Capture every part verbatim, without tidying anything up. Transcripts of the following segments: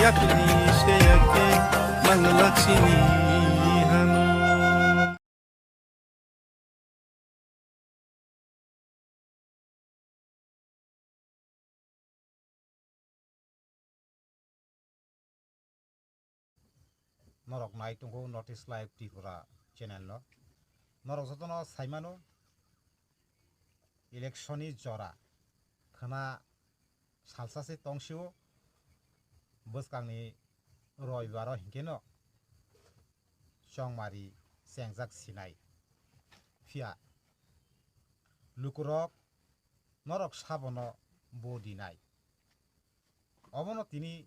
Chini se yake mangla chini hanu. Norok nai tongo North East Live Tripura channel no. Norok jotono saimano election ni jora khna salsa se tongsio bwskangni roibaro hinkhe no chongmari chengjak sinai. Phiya lukurok norok sabono bo dinai. Obono tini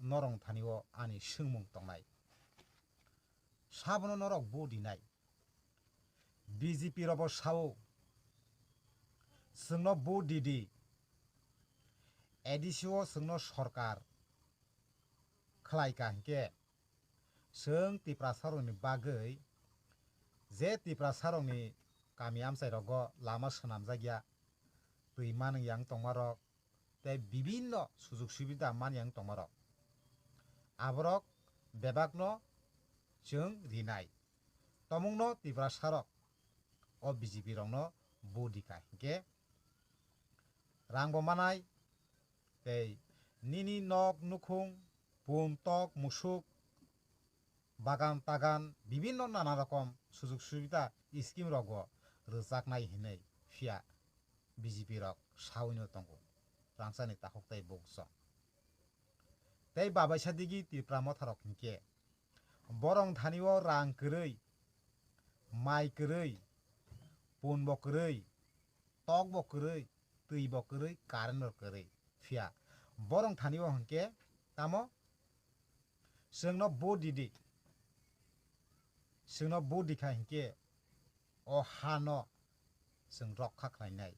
norok thani o ani swngmung tongnai. Sabono norok bo dinai. B J P robo sao, chwngno bo didi. A D C o chwngno sorkar khlai ka hinkhe, chwng Tiprasa rokni bagwi je Tiprasa rokni kami amchai rogo lama swnamjak ya, twi manwi yang tongma rok, tei bibinno sujug subida manya wng tongmarok. Aborok bebakno chwng rinai. Tomungno Tiprasarok o B J P rokno bo dikha hinkhe rangbo manai, tei nini nok nukhung, pun tok musuk, bagan tagan bibinno nana rokom sujug subida scheme rogo rwjaknai hinwi phiya B J P rok saui no tongo, rangchakni takhuk tei buksong. Tei babaisa digi Tipra motharok hinkhe borok thani o rang kwrwi, mai kwrwi, pun bo kwrwi, tok bo kwrwi, twi bo kwrwi, current bo kwrwi. Phiya borok thani o hinkhe tamo chwngno bo didi, chwngno bo dikha hinkhe o hano chwng rokha khlainai.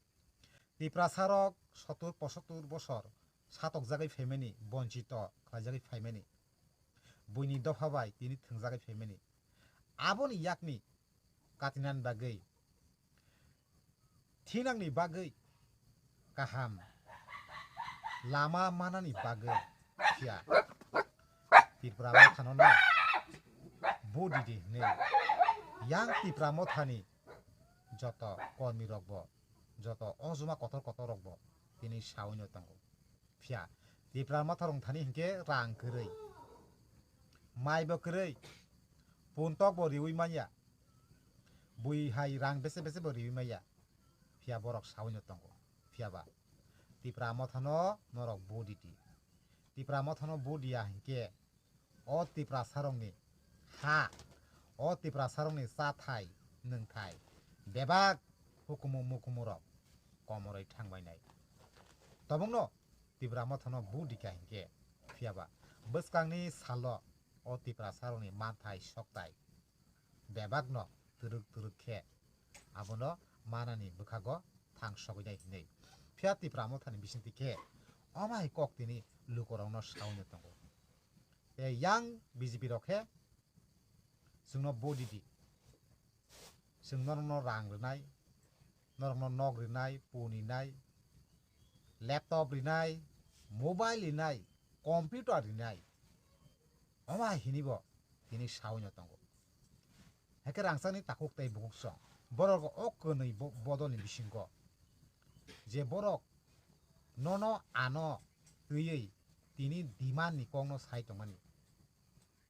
Tiprasarok sottur pochottur bosor satokjagwi phaimani, bonchito khlaijagwi phaimani, buini dopha bai tini thwngjagwi phaimani. Aboni yakni katinani bagwi, thinangni bagwi, kaham lama manani bagwi phiya Tipra mothano no bo didi hinwi yang Tipra mothani joto kormi rokbo, joto ojuma kotor kotor rokbo tini saui no tongo. Phiya Tipra motha rok thani hinkhe rang kwrwi, mai bo kwrwi, pun tok bo riui manya, bui hai rang bese bese bo riui manya. Phiya borok saui no tongo. Phiya ba Tipra mothano norok bo didi. Tipra mothano bo diya hinkhe o Tiprasarokni ha, o Tiprasarokni chathai nwngthai bebak hukumu mukumurok komorwi thangbainai. Tobokno Tipra mothano bo dikha hinkhe, phiyaba bwskangni salo o Tiprasarokni manthai soktai bebakno twrwk twrwk khe abono manani bwkhago thang sogwi nai hinwi phiya Tipra mothani bisingtwi khe omo hai kok tini lukurokno saui no tongo. Tei yang B J P rok khe chwngno bo didi, chwng norokno rang rwnai, norokno nok rwnai, pun rwnai, laptop rwnai, mobile rwnai, computer rwnai, omo hai hinibo tini saui no tongo. Haikhe rangchakni takhuk tei bukhuk song borok o kwnwi bo-, bodolni bisingo je borok nono ano twiwi tini demand ni kokno sai tongmani,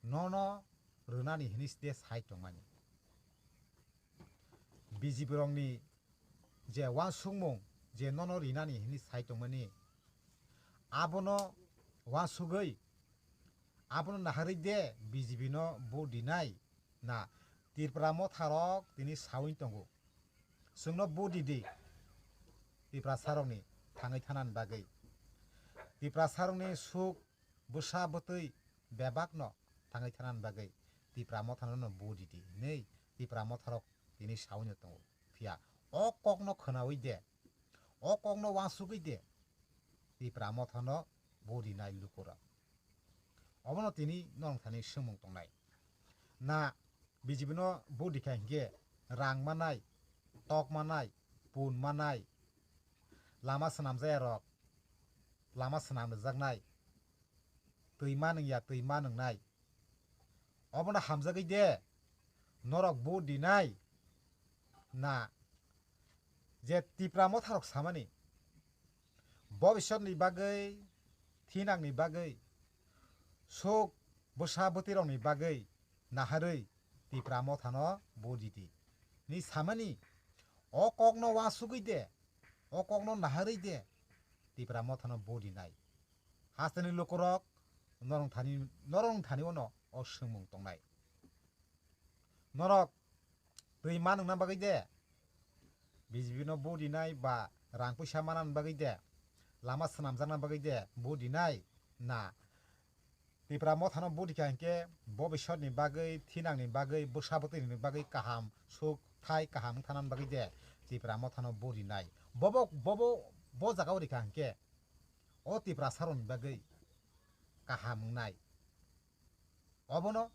nono rwnani hinwi se sai tongmani. B J P rokni je uansukmung, je nono rinani hinwi sai tongmani, abono uansugwi, abono naharwi de B J P no bo dinai na Tipra motharok tini saui tongo. Chwngno bo didi Tiprasarokni thangwi thanani bagwi, Tiprasarokni suk bwsa bwtwi bebakno thangwi thanani bagwi Tipra mothano no bo didi hinwi Tipra motharok tini saui no tongo. Phiya o kokno khwnaui de, o kokno uansugwi de Tipra mothano bo dinai lukurok. Obono tini norok thani swngmung tongnai. Na B J P no bo dikha hinkhe rang manai, tok manai, pun manai, lama swnamjaya rok, lama swnam rwjaknai, twi ma nung ya, twi ma nung nai. Obono hamjagwi de norok vote rinai na je Tipra motharok samani bobiswtni bagwi, thinangni bagwi, suk bwsa bwtwirokni bagwi naharwi Tipra mothano vote ridi hinwi samani o kokno uansugwi de, o kokno naharwi de Tipra mothano vote rinai. Hasteni lukurok norong thani, norong thani ono o swngmung tongnai. Norok twi ma nungna bagwi de B J P no vote rinai ba rang puisa manna bagwi de, lama swnamjakna bagwi de vote rinai na Tipra mothano vote rikha hinkhe bobiswtni bagwi, thinangni bagwi, bwsa bwtwini bagwi kaham suk thai kaham wngthana bagwi de Tipra mothano vote rinai. Bobo, bobo, bo jagao rikha hinkhe o Tiprasarokni bagwi kaham wngnai. Obono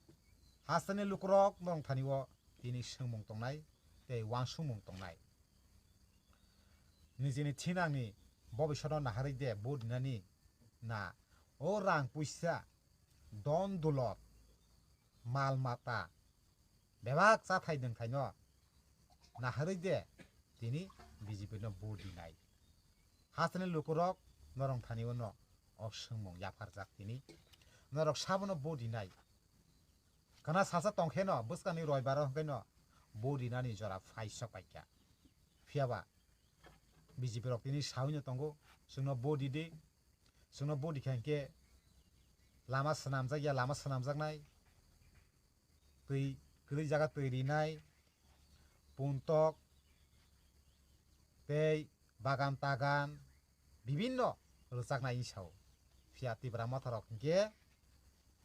hasteni lukurok norong thani o tini swngmung tongnai tei uansukmung tongnai. Nijini thinangni bobiswtno naharwi de vote rinani na o rang puisa, don dulot, mal mata, bebak chathai nwngthaino naharwi de tini B J P no vote rinai. Hasteni lukurok norong thani ono o swngmung yapharjak tini. Norok sabono vote rinai. Kana sasa tongkheno bwskangni roibaro hwnkhaino vote rinani jora phai sok paikha. Phiyaba B J P rok tini sawino tongo, chwngno vote ridi, chwngno vote rikha hinkhe lama swnamjak ya, lama swnamjaknai, twi kwrwi jaga twi rinai, puntok tei bagan tagan bibinno rwchaknai sao. Phiya Tipra motharok hinkhe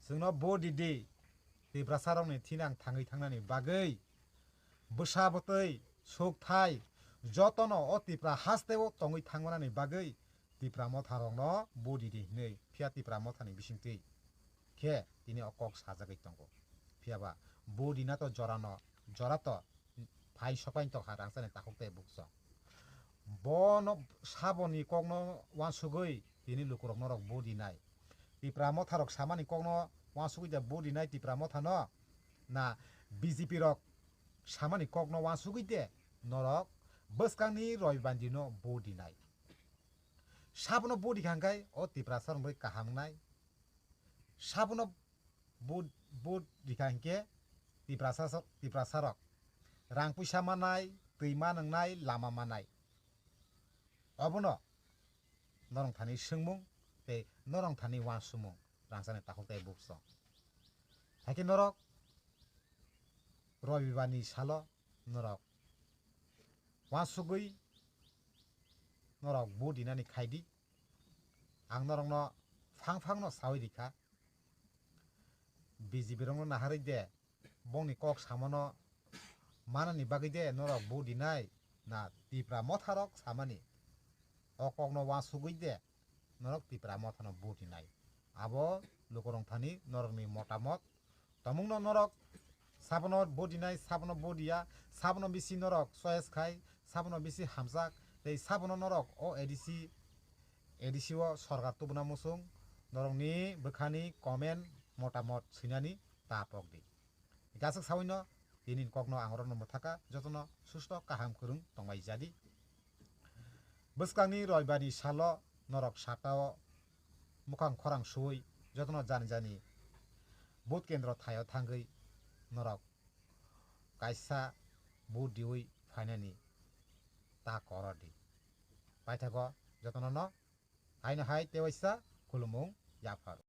chwngno vote ridi, Tiprasarokni thinang thangwi thangnani bagwi, bwsa bwtwi, suk thai, jotono o Tipra hasteo tongwi thangmanani bagwi Tipra motharokno vote ridi hinwi phiya Tipra mothani bisingtwi khe tini o kok sajagwi tongo. Phiyaba vote rina to jorano, jora to phai sopai tongkha rangchakni takhuk tei buksong. Bono saboni kokno uansugwi tini lukurok norok vote rinai. Tipra motharok samani kokno uansugwi de vote rinai Tipra mothano na B J P rok samani kokno uansugwi de norok bwskangni roibandino vote rinai. Sabono vote rikha hinkhe o Tiprasa rok bai kaham wngnai. Sabono vote, vote rikha hinkhe Tiprasa, Tiprasa rok rang puisa manai, twi ma nwngnai, lama manai. Obono norong thani swngmung tei norong thani uansukmung rangchakni takhuk tei buksong. Haikhe norok Robibarni salo norok uansugwi norok vote rinani khaidi. Ang norokno phang phangno sawi rikha, B J P rokno naharwi de bongni kok samano manani bagwi de norok vote rinai na Tipra motharok samani o kokno uansugwi de norok Tipra mothano vote rinai. Abo lukurok thani norokni motamot. Tongmungno norok sabono vote rinai, sabono vote riya, sabono bisi norok choice khai, sabono bisi hamjak, tei sabono norok o A D C, A D C o sorkar tubuna muchung norokni bwkhani comment motamot swinani ta pokdi. Hwnkhe aswk sawino tini kokno ang orono mwthaka jotono susto kaham kwrwng tongbai jadi. Bwskangni roibani salo norok saka o mukhang khorang suwi jotono jani jani vote kendro thaio thangwi norok kaisa vote diwi phainani ta koro di. Paithago jotono no haino hai tewaisa khulumung yapharo.